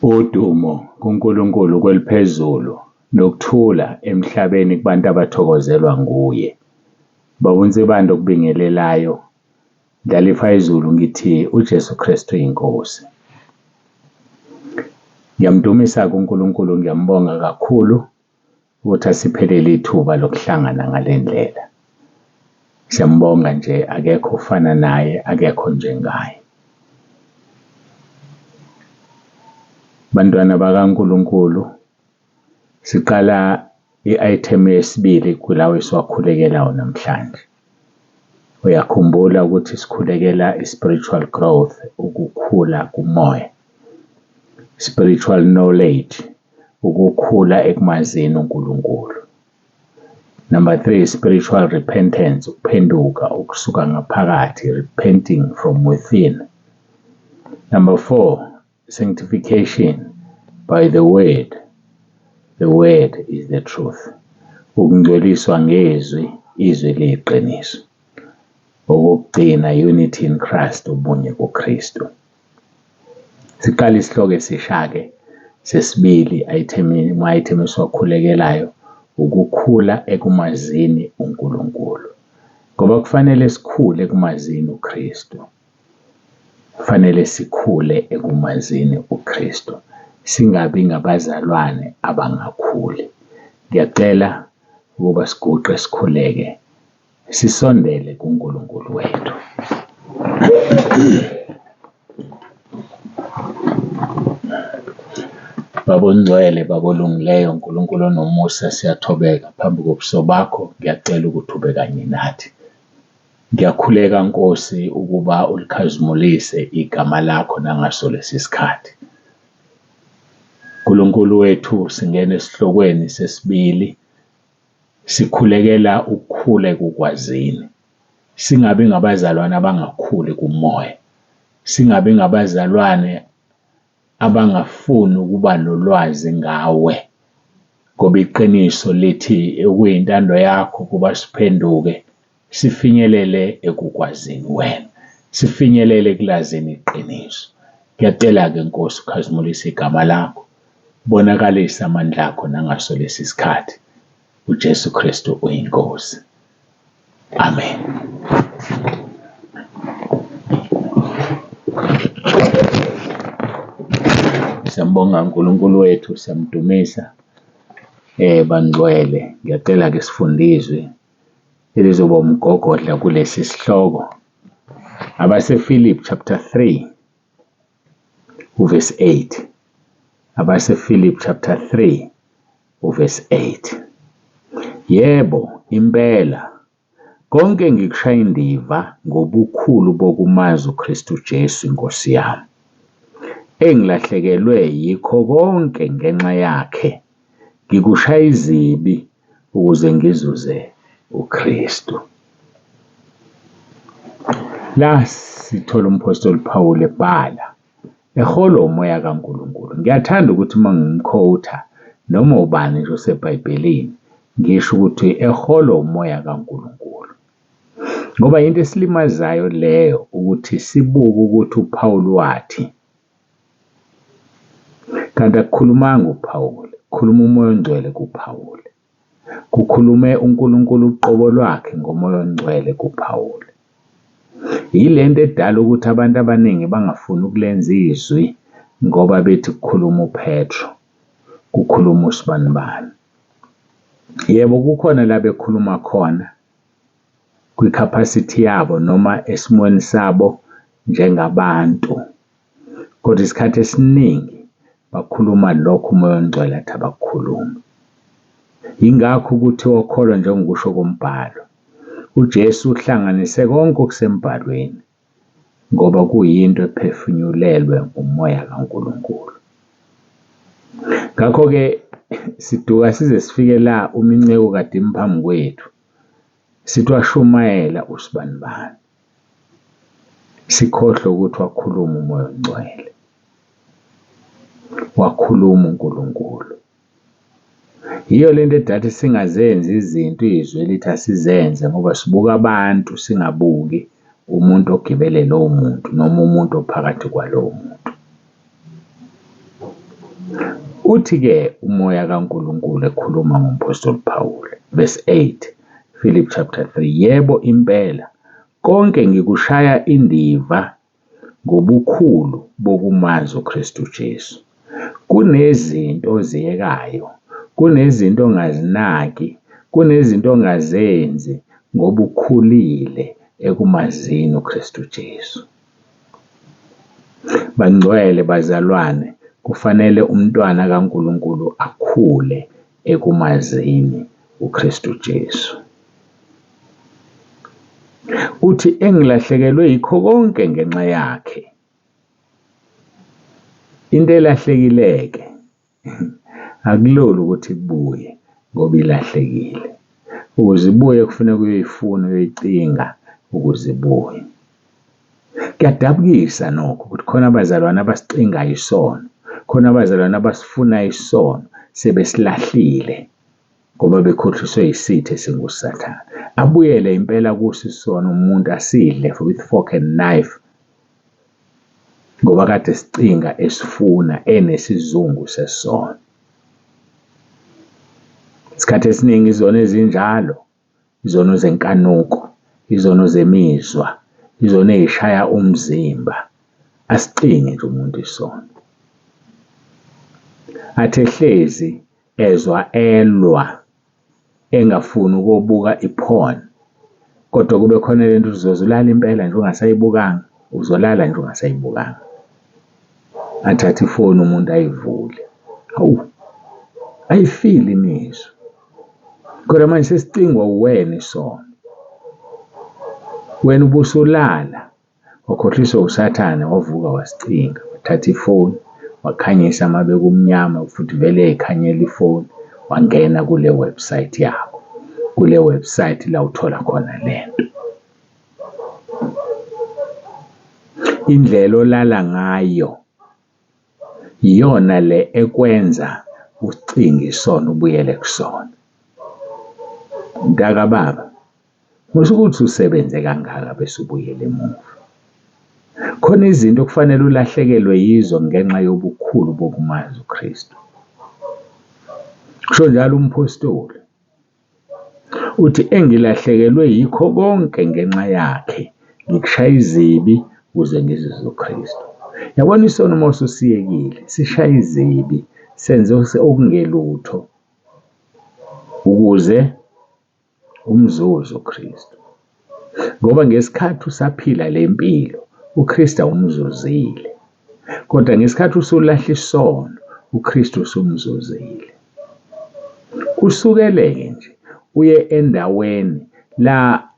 Udumo kuNkulunkulu kweliphezulu nokuthula emhlabeni kubantu abathokozelwa nguye. Baba uNsibande okubingelelayo, Ndlalifa yezulu ngithi uJesu Kristu uyinkosi. Ngiyamdumisa-ke uNkulunkulu, ngiyambonga kakhulu ukuthi asiphelele ithuba lokuhlangana ngale ndlela. Siyambonga nje, akekho ofana naye, akekho njengaye. Bantwana bakaNkulunkulu, siqala i-item yesibili kulawa esiwakhulekelayo namhlanje. Uyakhumbula ukuthi sikhulekela i-spiritual growth, ukukhula kumoya, spiritual knowledge, ukukhula ekumazini uNkulunkulu. Number three, spiritual repentance, ukuphenduka ukusuka ngaphakathi, repenting from within. Number four, sanctification by the word. The word is the truth. Ukungcweliswa ngezwi, izwi liyiqiniso. Okokugcina, unity in Christ, ubunye kuKristu. Siqala isihloko esisha-ke sesibili item item esiwakhulekelayo ukukhula ekumazini uNkulunkulu. Ngoba kufanele sikhule ekumazini uKristu. Kufanele sikhule ekumazini uKristu. Singabi ngabazalwane abangakhuli. Ngiyacela ukuba siguqe sikhuleke sisondele kuNkulunkulu wethu. Baba ongcwele, Baba olungileyo, uNkulunkulu onomusa, siyathobeka phambi kobuso bakho. Ngiyacela ukuthi ube kanye nathi. Ngiyakhuleka Nkosi ukuba ulikhazimulise igama lakho nangaso lesi sikhathi. Nkulunkulu wethu, singena esihlokweni sesibili, sikhulekela ukukhula ekukwazini. Singabi ngabazalwane abangakhuli kumoya. Singabi ngabazalwane abangafuni ukuba nolwazi ngawe. Ngoba iqiniso lithi okuyintando yakho ukuba siphenduke sifinyelele ekukwazini wena, sifinyelele ekulazini iqiniso. Ngiyacela-ke Nkosi ukhazimulise igama lakho, bonakalise amandla akho nangaso lesi sikhathi. UJesu Kristu uyinkosi. Amen. Siyambonga uNkulunkulu wethu, siyamdumisa. Bangcwele, ngiyacela ke sifunde izwi elizoba umgogodla kulesi sihloko. AbaseFilipi chapter 3 uverse 8. AbaseFilipi chapter 3 uverse 8. Yebo, impela konke ngikushaya indiva ngobukhulu bokumazi uKristu Jesu inkosi yami, engilahlekelwe yikho konke ngenxa yakhe, ngikushaya izibi ukuze ngizuze uKristu. La sithola umphostoli Paul ebhala eholwa umoya kaNkulunkulu. Ngiyathanda ukuthi uma ngimkhowutha noma ubani nje oseBhayibhelini ngisho ukuthi eholwa umoya kaNkulunkulu. Ngoba into esilimazayo leyo ukuthi sibuke ukuthi uPaul wathi, kanti akukhulumanga uPaul, kukhuluma umoya ongcwele kuPaul. Kukhulume uNkulunkulu uqobo lwakhe ngomoya ongcwele kuPaul. Yile nto edala ukuthi abantu abaningi bangafuni ukulenza izwi ngoba bethi kukhuluma uPetro, kukhuluma usibanibani. Yebo, kukhona la bekhuluma khona kwi-capacity yabo noma esimweni sabo njengabantu, kodwa isikhathi esiningi bakhuluma lokho umoya ongcwele athi abakukhulume. Yingakho ukuthi okholwa njengokusho kombhalo, uJesu uhlanganise konke okusembhalweni ngoba kuyinto ephefunyulelwe umoya kaNkulunkulu. Ngakho-ke siduka size sifike la uma inceku kade imi phambi kwethu, sithi washumayela usibanibani, sikhohlwe ukuthi wakhuluma umoya ongcwele, wakhuluma uNkulunkulu. Yiyo lento edathi singazenzi izinto izwi elithi asizenze ngoba sibuka abantu singabuki umuntu ogibele lowo muntu noma umuntu ophakathi kwalowo muntu. Uthi-ke uMoya kaNkulunkulu ekhuluma ngomphostoli Pawulu, verse 8, Philip chapter 3, yebo impela, konke ngikushaya indiva ngobukhulu bokumazi uKristu Jesu. Kunezinto oziyekayo, kunezinto ongazinaki, kunezinto ongazenzi ngoba ukhulile ekumazini uKristu Jesu. Bangcwele bazalwane, kufanele umntwana kaNkulunkulu akhule ekumazini uKristu Jesu. Uthi engilahlekelwe yikho konke ngenxa yakhe. Into elahlekile-ke akulula ukuthi ibuye ngoba ilahlekile. Ukuze ibuye kufuneka uyoyifuna uyoyicinga ukuze ibuye. Kuyadabukisa nokho ukuthi khona abazalwane abasicingayo isono, khona abazalwane abasifuna isono sebesilahlile ngoba bekhohliswe yisitha esinguSathane. Abuyele impela kuso isono umuntu asidle with fork and knife ngoba kade esicinga esifuna enesizungu sesono. Isikhathi esiningi izono ezinjalo, izono zenkanuko, izono zemizwa, izono ey'shaya umzimba, asicinge nje umuntu isono. Athi ehlezi ezwa elwa engafuni ukuyobuka i-porn, kodwa kube khona lento uzoze ulale impela nje ungasayibukanga, uzolala nje ungasayibukanga. Athathe ifoni umuntu ayivule, hawu, ayifile imizwa. Kodwa manje sesicingwa uwena isono. Wena ubusulala wakhohliswa uSathane wavuka wasicinga, wathatha ifoni wakhanyisa uma bekumnyama futhi vele yayikhanyela ifoni, wangena kule website yabo, kule website la uthola khona lento. Indlela olala ngayo iyona le ekwenza ucinge isono ubuyele kusona. Mntakababa, musa ukuthi usebenze kangaka bese ubuyela emuva. Khona izinto okufanele ulahlekelwe yizo ngenxa yobukhulu bokumazi uKristu. Kusho njalo umphostoli, uthi engilahlekelwe yikho konke ngenxa yakhe, ngikushaya izibi ukuze ngizuze uKristu. Yabona isono uma ususiyekile sishaya izibi, senze okungelutho ukuze umzuzu uKristu. Ngoba ngesikhathi usaphila le mpilo uKristu awumzuzile, kodwa ngesikhathi usulahla isono uKristu usumzuzile. Usukeleke nje uye endaweni la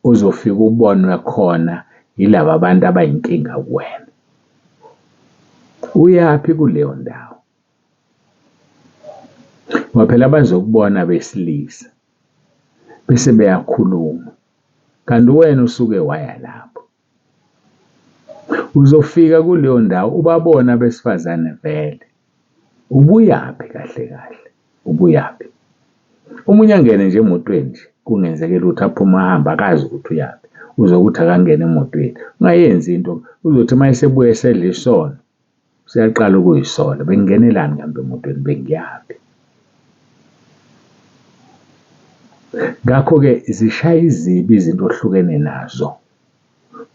uzofika ubonwe khona yilaba bantu abayinkinga kuwena. Uyaphi kuleyo ndawo? Ngoba phela bazokubona besilisa bese beyakhuluma, kanti wena usuke waya lapho. Uzofika kuleyo ndawo ubabone abesifazane vele. Ubuyaphi kahle kahle? Ubuyaphi? Omunye angene nje emotweni nje kungenzeke lutho aphume ahambe akazi ukuthi uyaphi. Uzokuthi akangene emotweni. Ungayenzi into uzothi uma esebuya esedla isono useyaqala ukuyisola, bengingenelani ngihambe emotweni bengiyaphi? Ngakho-ke zishaya izibi izinto ohlukene nazo,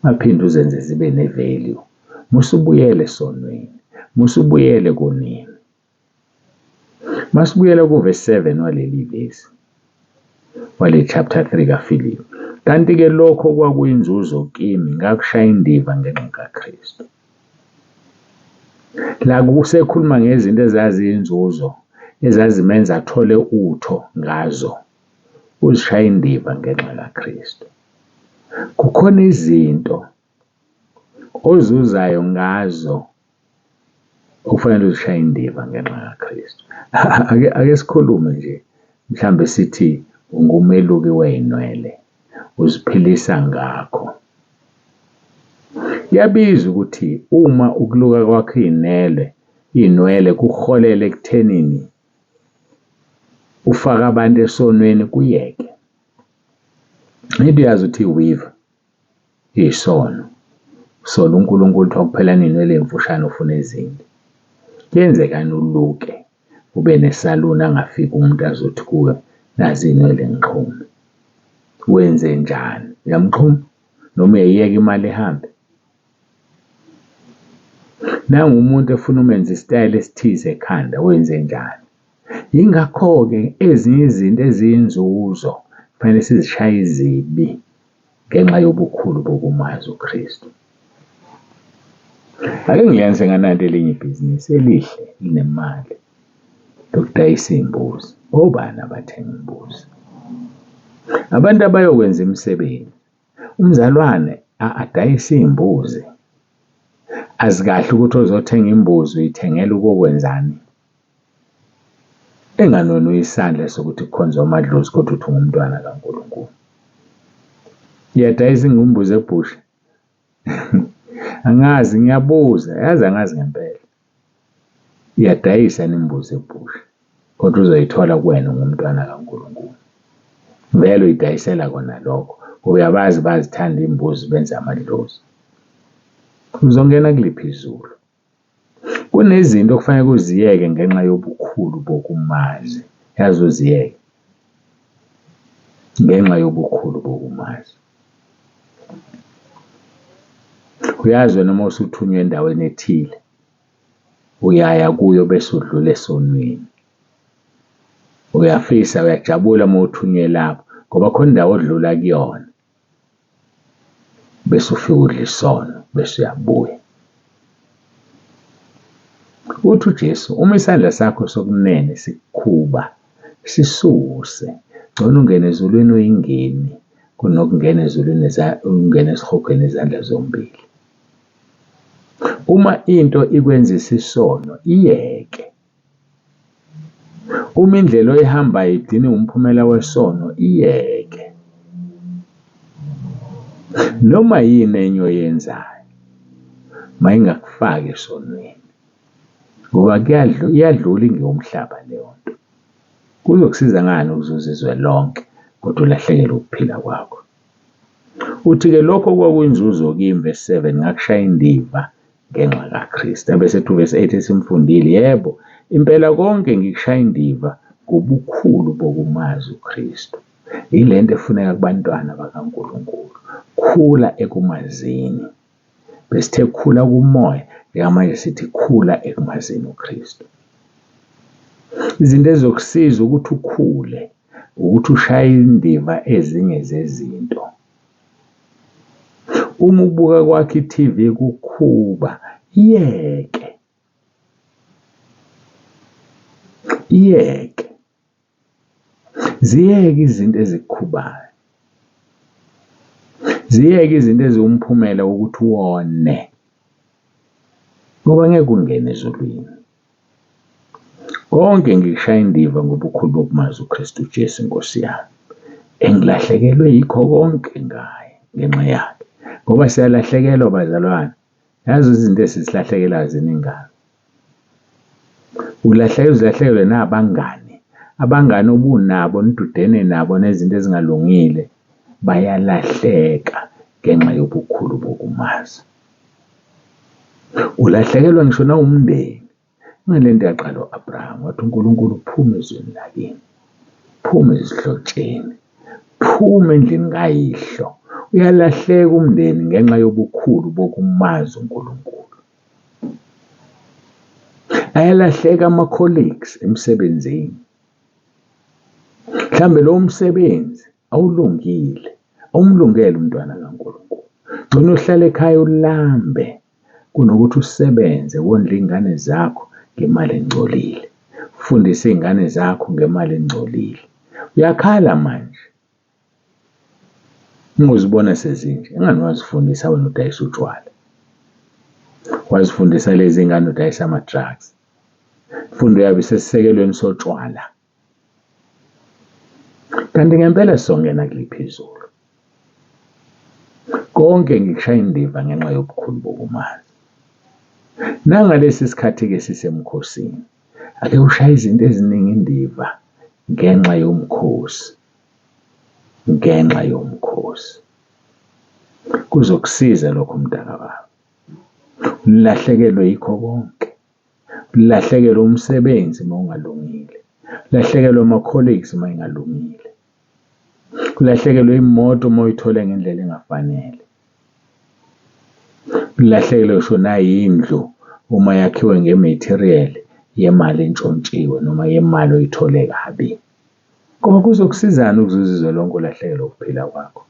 ungaphinde uzenze zibe ne-value. Musubuyele esonweni, musubuyele koneni. Masibuyela kuvesi 7 waleli vesi, wale chapter 3 kaFilipi. Kanti-ke lokho kwakuyinzuzo kimi, ngakushaya indiva ngenxa kaKristu. La kusekhuluma ngezinto ezaziyinzuzo ezazimenza athole utho ngazo, uzishaya indiva ngenxa kaKristu. Kukhona izinto ozuzayo ngazo okufanele uzishaye indiva ngenxa kaKristu. Ake sikhulume nje mhlambe sithi ungumeluki wey'nwele uziphilisa ngakho. Kuyabiza ukuthi uma ukuluka kwakho iy'nwele iy'nwele kuholela ekuthenini ufake abantu esonweni kuyeke. Into uyazi ukuthi i-weave iyisono. Sola uNkulunkulu kuthiwa kuphela ney'nwele ey'mfushane ufuna ezinde. Kuyenzekani uluke ube nesaluni angafiki umuntu azothi kuwe nazi iy'nwele ngixhume? Wenzenjani? Uyamxhuma noma uyayiyeka imali ihambe? Nangu umuntu efuna umenze isitayela esithize ekhanda, wenzenjani? Yingakho-ke ezinye izinto eziyinzuzo kufanele sizishaye izibi ngenxa yobukhulu bokumazi uKristu. Ake ngilinganise ngananti elinye ibhizinisi elihle elinemali lokudayisa iy'mbuzi. Obani abathenga imbuzi? Abantu abayokwenza imisebenzi. Umzalwane adayise iy'mbuzi, azi kahle ukuthi ozothenga imbuzi uyithengela ukokwenzani. Enganonwe isandla sokuthi kukhonzwe amadlozi kodwa uthi ungumntwana kaNkulunkulu. Uyadayisa imbuzi ebhusha? Angazi ngiyabuza, yazi angazi ngempela. Uyadayisa yini imbuzi ebhusha? Kodwa uzoyithola kuwena ungumntwana kaNkulunkulu. Vele uyidayisela kona lokho, uyabazi bayazithanda iy'mbuzi benza amadlozi. Uzongena kuliphi izulu? Kunezinto okufanele uziyeke ngenxa yobukhulu bokumazi. Yazi uziyeke ngenxa yobukhulu bokumazi. Uyazi wena uma usuthunywa endaweni ethile, uyaya kuyo bese udlula esonweni. Uyafisa, uyajabula uma uthunywe lapho ngoba khona indawo odlula kuyona bese ufike udla isono bese uyabuya. Uthi uJesu, uma isandla sakho sokunene sikukhuba, sisuse. Ngcono ungene ezulwini uyingeni kunokungena ezulwini ungene esihogweni izandla zombili. Uma into ikwenzisa isono, iyeke. Uma indlela oyihambayo igcina iwumphumela wesono, iyeke. Noma yini enye oyenzayo, mayingakufaki esonweni ngoba iyadlula ingeyomhlaba leyo nto. Kuzokusiza ngani ukuzuza izwe lonke kodwa ulahlekelwe ukuphila kwakho? Uthi-ke lokho okwakuyinzuzo kimi, verse 7, ngakushaya indiva ngenxa kaKristu. Ebese ethi verse 8 esimfundile, yebo, impela konke ngikushaya indiva ngobukhulu bokumazi uKristu. Yile nto efuneka kubantwana bakaNkulunkulu. Khula ekumazini. Besithe khula kumoya, njengamanje sithi khula ekumazini uKristu. Izinto ezizokusiza ukuthi ukhule ukuthi ushaye indiva ezinye zezinto. Uma ukubuka kwakho i-TV kukhuba, iyeke. Iyeke. Ziyeke izinto ezikukhubayo. Ziyeke izinto eziwumphumela wokuthi wone. Ngoba ngeke ungene ezulwini. Konke ngikushaya indiva ngobukhulu bokumazi uKristu Jesu inkosi yami. Engilahlekelwe yikho konke ngaye ngenxa yakhe. Ngoba siyalahlekelwa bazalwane. Yazi izinto esizilahlekelayo ziningana. Ulahleke uzilahlekelwe nabangani. Abangani obunabo nidudene nabo nezinto ezingalungile bayalahleka ngenxa yobukhulu bokumazi. Ulahlekelwa ngisho nawumndeni. Ngale nto yaqala u-Abraham wathi uNkulunkulu phuma ezweni lakini, phuma ezihlotsheni, phuma endlini kayihlo. Uyalahleka umndeni ngenxa yobukhulu bokumazi uNkulunkulu. Ayalahleka ama-colleagues emsebenzini. Mhlawumbe lowo msebenzi awulungile, awumlungele umntwana kaNkulunkulu. Ngcono uhlale ekhaya ulambe kunokuthi usebenze wondle iy'ngane zakho ngemali engcolile, ufundise iy'ngane zakho ngemali engcolile. Uyakhala manje uma uzibona sezinje, engani wazifundisa wena udayisa utshwala, wazifundisa lezi ngane udayisa ama-drugs. Imfundo yabo isesisekelweni sotshwala. Kanti ngempela sizongena kuliphi izulu? Konke ngikushaya indiva ngenxa yobukhulu bokumazi. Nangalesi sikhathi-ke sisemkhosini, ake ushaye izinto eziningi indiva ngenxa yomkhosi, ngenxa yomkhosi. Kuzokusiza lokho mntakababa. Ulahlekelwe yikho konke. Ulahlekelwe umsebenzi uma ungalungile. Ulahlekelwe ama-colleagues uma engalungile. Ulahlekelwe imoto uma uyithole ngendlela engafanele. Ulahlekelwe ngisho nayindlu uma yakhiwe nge-material yemali entshontshiwe noma yemali oyithole kabi. Ngoba kuzokusizani ukuzuza izwe lonke ulahlekelwe ukuphila kwakho?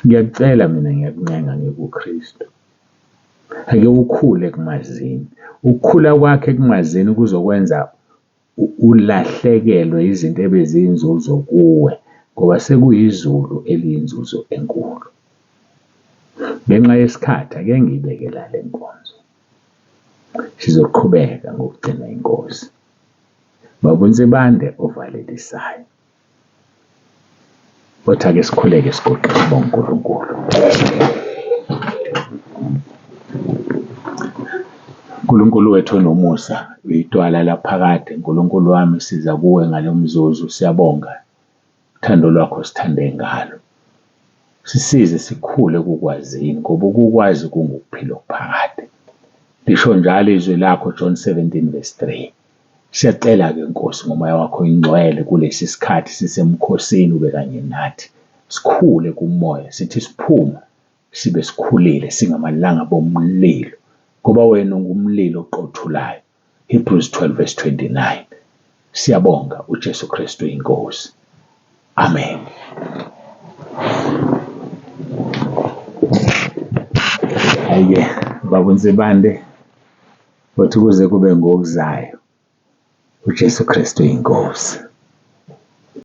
Ngiyakucela mina ngiyakuncenga ngikuKristu. Ake ukhule ekumazini. Ukukhula kwakho ekumazini kuzokwenza ulahlekelwe izinto ebeziyinzuzo kuwe ngoba sekuyizulu eliyinzuzo enkulu. Ngenxa yesikhathi ake ngiyibeke la le nkonzo. Sizoqhubeka ngokugcina inkosi. Baba uNsibande ovalelisayo. Othi ake sikhuleke siguqe sibonge uNkulunkulu. Nkulunkulu wethu onomusa, uyidwala laphakade, Nkulunkulu wami siza kuwe ngalo mzuzu siyabonga uthando lwakho sithande ngalo. Sisize sikhule kukwazini ngoba ukukwazi kungukuphila okuphakade. Lisho njalo izwi lakho John 17 verse 3. Siyacela-ke Nkosi ngomoya wakho oyingcwele kulesi sikhathi sisemkhosini ube kanye nathi. Sikhule kumoya sithi siphuma sibe sikhulile singamalanga bomlilo ngoba wena ungumlilo oqothulayo. Hebrews 12 verse 29. Siyabonga uJesu Kristu inkosi. Amen. Hhayi-ke baba uNsibande uthi kuze kube ngokuzayo uJesu Kristu inkosi.